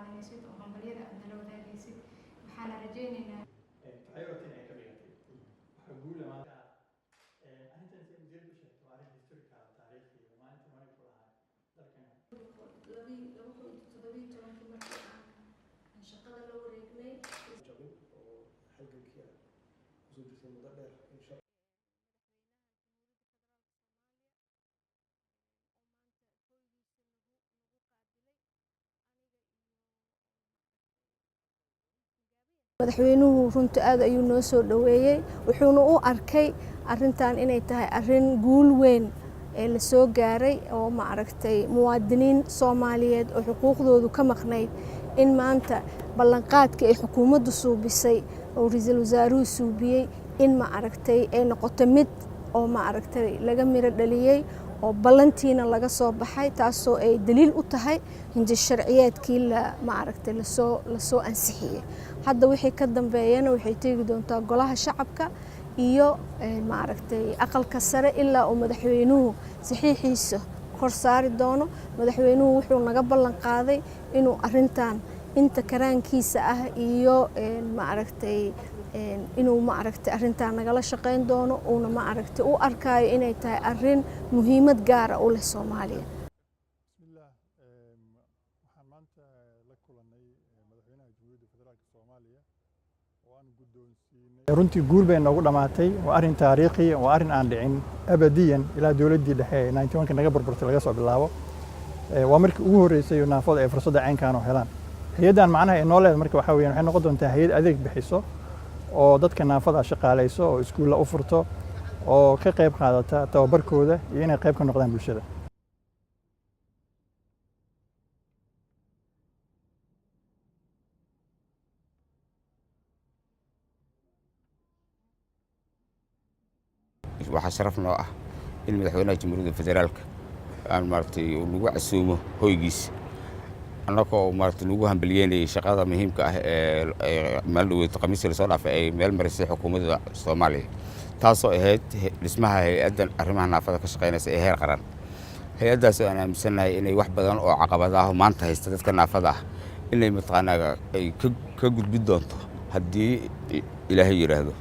Qaadanaysid oo hambalyada aad nala wadaagaysid, waxaana rajaynaynaa Priority ay ka dhigatay. Waxaa guula maanta arrintan si wasiirku sheegtay, waa arrin historical, taariikhi. Maalinta markii ku lahaa dalkan 2017-kii markii aan shaqada la wareegnay Jabin oo halgankii aad kusoo jirtay muddo dheer in madaxweynaha Jamhuuriyadda Federaalka Soomaaliya oo maanta hoygiisa lagu qaabilay aniga iyo. Madaxweynuhu runta aad ayuu noo soo dhoweeyey, wuxuuna u arkay arintan inay tahay arin guul weyn ee lasoo gaaray, oo ma aragtay, muwaadiniin Soomaaliyeed oo xuquuqdoodu ka maqnayd in maanta ballanqaadka ay xukuumaddu suubisay oo ra-iisul wasaaruhu suubiyey in, ma aragtay, ay noqoto mid oo, ma aragtay, laga miro dhaliyey oo ballantiina laga soo baxay, taasoo ay daliil u tahay hindish sharciyeedkii la, ma aragtay, lasoo ansixiyey. Hadda wixii ka dambeeyana waxay tegi doontaa Golaha Shacabka iyo, ma aragtay, Aqalka Sare ilaa uu madaxweynuhu saxiixiisa kor saari doono. Madaxweynuhu wuxuu naga ballan qaaday inuu arintan inta karaankiisa ah iyo, ma aragtay, inuu, ma aragtay, arrintan nagala shaqayn doono, uuna, ma aragtay, u arkaayo inay tahay arrin muhiimad gaara u leh Soomaaliya. Bismillaah, waxaan maanta la kulannay madaxweynaha Jamhuuriyadda Federaalka Soomaaliya oo aan guddoonsiinay. Runtii guul bay noogu dhammaatay. Waa arrin taariikhi, waa arrin aan dhicin abadiyan ilaa dowladdii dhexe ee 91ka naga burburtay laga soo bilaabo. Waa markii ugu horreysay oo naafada ay fursadda caynkan oo helaan hay-addan. Macnaha ay noo leedahay marka waxaa weeyaan, waxay noqon doontaa hay-ad adeeg bixiso oo dadka naafada shaqaalayso oo iskuulla u furto oo ka qayb qaadata tababarkooda iyo inay qayb ka noqdaan bulshada. Waxaa sharaf noo ah in madaxweynaha Jamhuuriyadda Federaalka aan, maaragtay, uu nagu casuumo hoygiisa, annagoo, maaragtay, nagu hambalyeynayay shaqada muhiimka ah ee maalin dhaweyd Khamiistii lasoo dhaafay ay meel marisay xukuumadda Soomaaliya, taasoo ahayd dhismaha hay-addan arrimaha naafada ka shaqeynaysa ee heer qaran. Hay-addaas oo aan aaminsannahay inay wax badan oo caqabad ah oo maanta haysta dadka naafada ah inay, mataqaanaa, ay ka gudbin doonto haddii Ilaahay yidhaahdo.